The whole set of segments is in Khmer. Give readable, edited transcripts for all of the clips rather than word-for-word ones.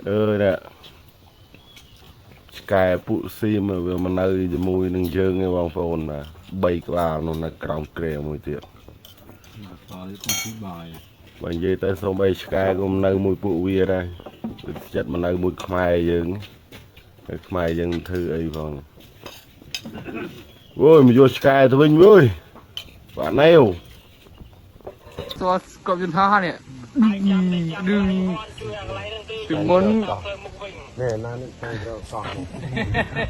អើយនេះឆ្កែពួកសៀមវាមកនៅជាមួយនឹងយើងឯងបងប្អូនបាទ3ក្បាលនោះនៅក្រោមគ្រែមួយទៀត បាទកុំពីបាយ បើនិយាយទៅសូម្បីឆ្កែក៏មិននៅមួយពួកវាដែរវាចិត្តមកនៅមួយខ្មែរយើងហើយខ្មែរយើងមិនធ្វើអីផងអូយមកយកឆ្កែទៅវិញវើយបាទណែវ ស្គាល់ស្គាល់យន្តហោះនេះឌឹងពីមុន នេះណានេះខាងក្រៅកោះ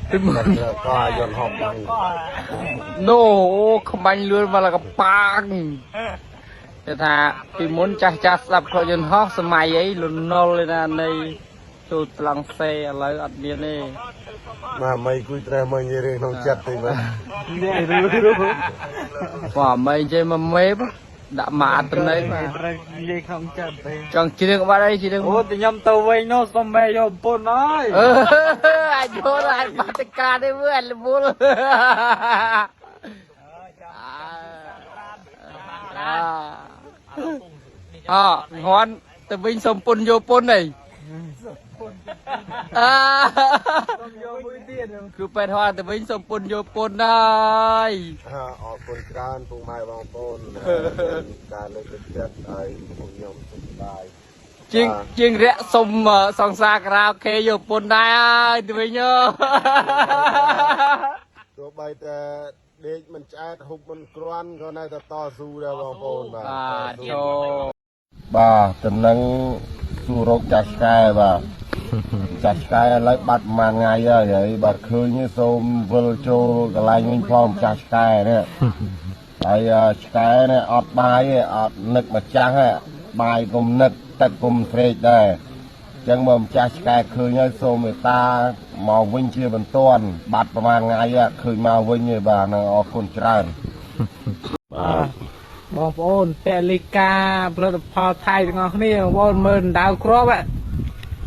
ពីមុន ក្រៅកោះយន្តហោះបាន ណូក្បាញ់លឿនមកលកប៉ាងគេថាពីមុនចាស់ចាស់ស្ដាប់ខកយន្តហោះសម័យអីលន់នល់ឯណានៃចូលស្លង់សេឥឡូវអត់មានទេ មកមិនគួយត្រេះមកនិយាយរឿងក្នុងចិត្តទេបាទ បាទមិនចេះមកមេបដាក់មកអត្តន័យបាទ ត្រូវនិយាយក្នុងចិត្តទេ ចង់ជ្រៀងបាត់អីជ្រៀង អូតែខ្ញុំទៅវិញនោះសុំមេយកប្រពន្ធហើយ អឺអាចយល់អាចបាត់តការទេមើលអាចរវល់អហន់ទៅវិញសុំពុនយកពុនអីអើ យកមួយទៀត គឺពេទ្យហន់ទៅវិញសុំពុនយកពុនហើយ អរគុណច្រើនពុកម៉ែបងប្អូនការលើកទឹកចិត្តឲ្យពួកខ្ញុំសុខសប្បាយ ជាងជាងរយៈសុំសង្សារការ៉ាអូខេយកពុនដែរហើយទៅវិញអើ ទោះបីតែដេកមិនឆ្អែតហូបមិនគ្រាន់ក៏នៅតែតស៊ូដែរបងប្អូនបាទ បាទចូល បាទតំណឹងសួររកចាស់ឆ្កែបាទចាស់ឆ្កែឥឡូវបាត់ប្រហែលថ្ងៃហើយហើយបាទឃើញសូមវិលចូលកន្លែងវិញផងចាស់ឆ្កែនេះហើយឆ្កែនេះអត់បាយទេអត់នឹកម្ចាស់ទេបាយកុំនឹកទឹកកុំស្រេកដែរអញ្ចឹងបើម្ចាស់ឆ្កែឃើញហើយសូមមេត្តាមកវិញជាបន្ទាន់បាត់ប្រហែលថ្ងៃហើយឃើញមកវិញទេបាទនឹងអរគុណច្រើនបាទ បងប្អូនពលិកាផលិតផលថៃទាំងអស់គ្នាបងប្អូនមើលដៅគ្រាប់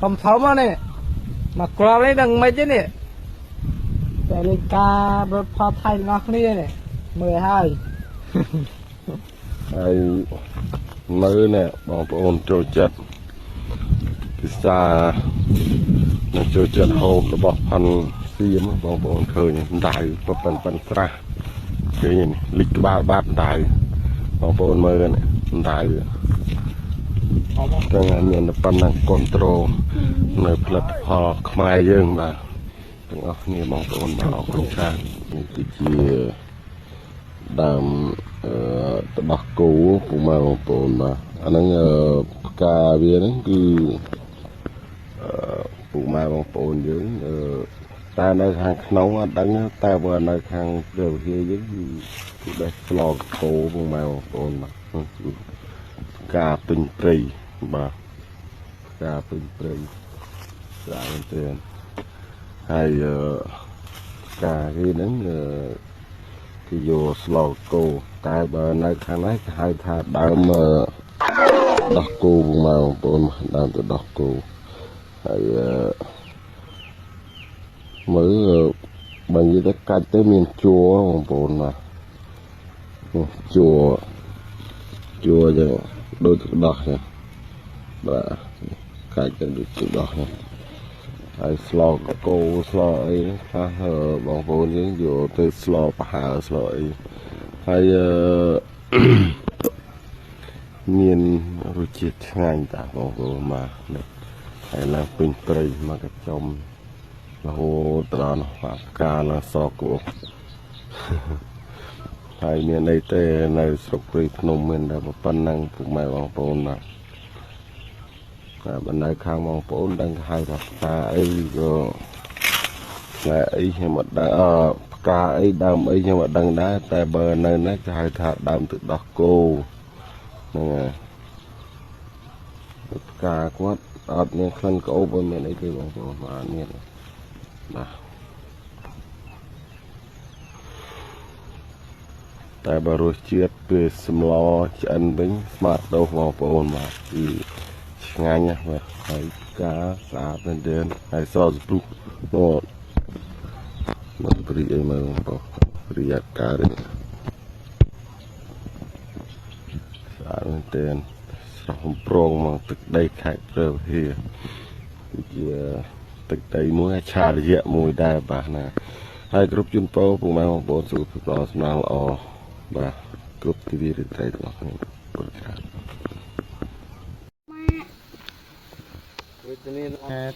ធំធំហ្នឹងនេះមកគ្រាប់នេះដឹងមិនទេនេះពលិកាផលិតផលថៃទាំងអស់គ្នានេះមើលហើយ ហើយមើលនេះបងប្អូនចូលចិត្តពិសានិងចូលចិត្តហូបរបស់ផាន់សៀមបងប្អូនឃើញដៅប៉ិនប៉ិនស្រះឃើញនេះលិចក្បាលបាត់ដៅបងប្អូនមើលនេះដៅទាំងមានតែប៉ុណ្ណឹងគ្រប់ត្រូលនៅផលិតផលខ្មែរយើងបាទទាំងអស់គ្នាបងប្អូនបាទអរគុណច្រើននេះគឺជាដើមអឺតបោះគោពុកម៉ែបងប្អូនបាទអាហ្នឹងអឺផ្កាវាហ្នឹងគឺអឺពុកម៉ែបងប្អូនយើងអឺតែនៅខាងក្នុងអត់ដឹងទេតែបើនៅខាងព្រះវិហារយើងគឺគឺបេះស្លគោពុកម៉ែបងប្អូនបាទហ្នឹងគឺផ្កាពេញព្រៃបាទផ្កាពេញព្រៃស្អាតមែនទែនហើយអឺផ្កាគេហ្នឹងអឺ គេយកស្លគោតែបើនៅខាងនេះគេហៅថាដើមអឺដោះគោបងប្អូនបងប្អូនដើមទៅដោះគោហើយអឺមើលអឺបើនិយាយទៅកាច់ទៅមានជួរបងប្អូនបាទនេះជួរជួរចឹងដូចទឹកដោះចឹងបាទកាច់ទៅដូចទឹកដោះចឹងហើយស្លគោស្លអីហ្នឹងខ្លះអឺបងប្អូនយើងយកទៅស្លប្រហើរស្លអីហើយអឺ មានរសជាតិឆ្ងាញ់តាបងប្អូនបាទនេះហើយឡើងពេញព្រៃមកកញ្ចុំរហូតដល់នោះបាទផ្កាឡើងសគោ ហើយមានអីទេនៅស្រុកព្រៃភ្នំមានតែប៉ុណ្ណឹងពុកម៉ែបងប្អូនបាទតែបើនៅខាងបងប្អូនដឹងគេហៅថាផ្កាអីក៏ផ្លែអីខ្ញុំអត់ដឹងអឺផ្កាអីដើមអីខ្ញុំអត់ដឹងដែរតែបើនៅនេះគេហៅថាដើមទឹកដោះគោហ្នឹងហើយផ្កាគាត់អត់មានក្លិនក្អូបអត់មានអីទេបងប្អូនបាទអត់មានទេបាទតែបើរសជាតិពេលសម្លឆ្អិនវិញស្មាតដូសបងប្អូនបាទគឺឆ្ងាញ់ណាស់បាទហើយផ្កាស្អាតមែនទែនហើយស្រស់សព្រុសនោះមកព្រីអីមើលបងប្អូនព្រីអាកានេះស្អាតមែនទែនស្រស់បំប្រងមកទឹកដីខេត្តព្រះវិហារ។ គឺជាទឹកដីមួយអច្ឆរិយៈមួយដែរបាទណាហើយគ្រប់ជូនពរពុកម៉ែបងប្អូនសុខភាពល្អសំណាងល្អបាទគ្រប់ទិវារាត្រីទាំងអស់គ្នាអរគុណច្រើន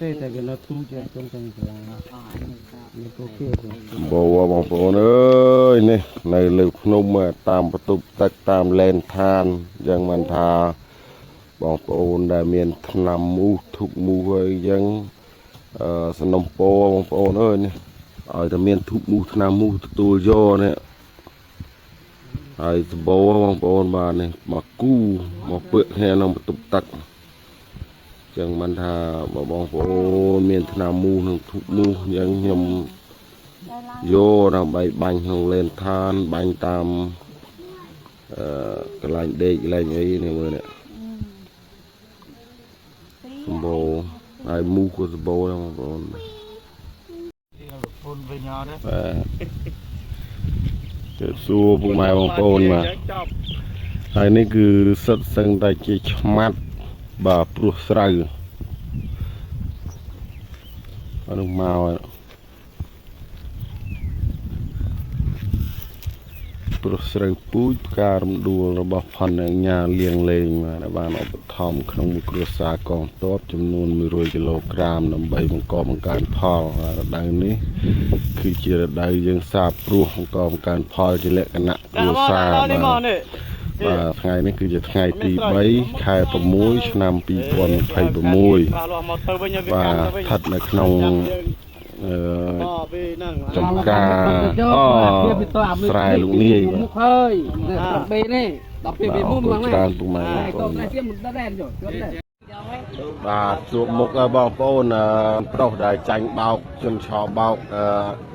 ទេតែគេនៅទូជាជុំទាំងកន្លងមានពូគេ បោបងប្អូនអើយនេះនៅលើភ្នំតាមបន្ទប់ទឹកតាមលែនឋានយ៉ាងមិនថាបងប្អូនដែលមានថ្នាំមូសធុកមូសហើយយ៉ាងអឺសំណុំពោបងប្អូនអើយនេះឲ្យតែមានធុកមូសថ្នាំមូសទទួលយកនេះហើយសម្បូរបងប្អូនបាទនេះមកគូមកពើកគ្នាក្នុងបន្ទប់ទឹកចឹងមិនថាបើបងប្អូនមានថ្នាំមូសនិងធុកមូសយ៉ាងខ្ញុំ យកដើម្បីបាញ់ក្នុងលេនឋានបាញ់តាមអឺកន្លែងដេកកន្លែងអីនេះមើលនេះសម្បូរហើយមូសក៏សម្បូរដែរបងប្អូន ពុនវិញអត់ទេ បាទជម្រាបសួរពុកម៉ែបងប្អូនបាទ ចប់ ហើយនេះគឺសិតសឹងតែជាឆ្មាត់បាទព្រោះស្រូវអានោះមកហើយព្រោះស្រូវពូជផ្ការំដួលរបស់ផនអញ្ញាលៀងលេងបាទដែលបានឧបត្ថម្ភក្នុងមួយគ្រួសារកងទ័ពចំនួន100គីឡូក្រាមដើម្បីបង្កបង្កើនផលហើយរដូវនេះគឺជារដូវយើងសាបព្រោះបង្កបង្កើនផលជាលក្ខណៈគ្រួសារ នេះ បាទ មកនេះ បាទថ្ងៃនេះគឺជាថ្ងៃទី3ខែ6ឆ្នាំ2026 បាទលាស់មកទៅវិញវា បាទ កាន់ទៅវិញ ស្ថិតនៅក្នុងអឺ អពីហ្នឹង ចំការអូស្រែលោកនាយបាទ មុខហើយនេះស្រុកបេនេះដល់ពេល បាទអរ វាមុំ គុណ ឡើងណា ច្រើនពុកម៉ែបង ហើប្អូន យកូននេះទៀតមិនដឹងដែរចុះជន់ដែរ បាទជួបមុខហើយបងប្អូនអឺប្រុសដែលចាញ់បោកជនឆោបោកអឺ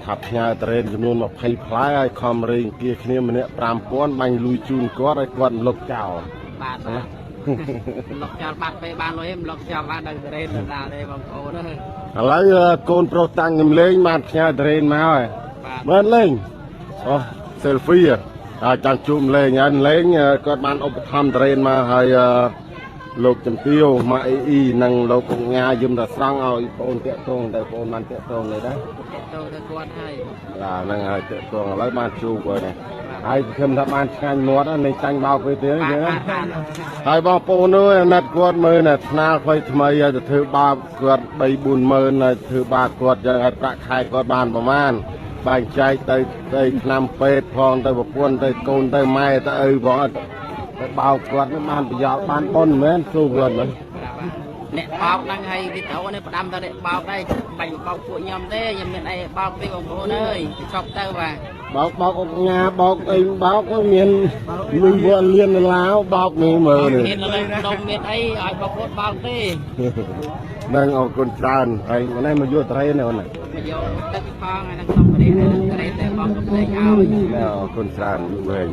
ថាផ្ញើតរេនចំនួន20ផ្លែឲ្យខំរេងគៀគ្នាម្នាក់5000បាញ់លុយជូនគាត់ឲ្យគាត់លុបចោល បាទបាទលុកចោលបាត់ពេលបានលុយលុកចោលបានដល់រេនដល់ទេបងប្អូនអើយ ឥឡូវកូនប្រុសតាំងខ្ញុំលេងបានផ្ញើតរេនមកហើយ បាទ មើលលេងអូ selfie ហើយចាំជួបលេងហើយលេងគាត់បានឧបត្ថម្ភតរេនមកហើយលោកជំទាវម៉ាអ៊ីអ៊ីនិងលោកកញ្ញាយឹមតាស្រង់ឲ្យបងតាក់ទងតែបងបានតាក់ទងនេះដែរ ទៅទៅគាត់ហើយ បាទហ្នឹងហើយតាក់ទងឥឡូវបានជួបហើយនេះហើយខ្ញុំថាបានឆ្ងាញ់មាត់ហ្នឹងចាញ់បោកទៅទៀត បាទ ចឹង បាទបាទ ហើយបងប្អូនអើយអាណិតគាត់មើលណាថ្នាលថ្មីថ្មីហើយទៅធ្វើបាបគាត់3 4ម៉ឺនហើយធ្វើបាបគាត់ចឹងហើយប្រាក់ខែគាត់បានប្រមាណបែងចែកទៅទៅឆ្នាំពេទ្យផងទៅប្រពន្ធទៅកូនទៅម៉ែទៅឪផងអត់ទៅបោកគាត់នឹងបានប្រយោជន៍បានបុណ្យមែនស៊ូគាត់មែន អ្នកបោកហ្នឹងហើយវីដេអូនេះផ្ដាំទៅអ្នកបោកដែរបាញ់បោកពួកខ្ញុំទេខ្ញុំមានអីបោកទេបងប្អូនអើយឈប់ទៅបាទ បោកបោកអុកញ៉ាបោកអីបោកក៏មានលុយវលានដុល្លារបោកនេះមើលនេះ មានលើដុំមានអីឲ្យបងប្អូនបោកទេ នឹងអរគុណច្រើនហើយម្នេះមកយកត្រីនេះអូនណា មកយកទឹកផងហើយនឹងសុំរេនរេនតែបងកំលេងឲ្យ អរគុណច្រើនយូរវែង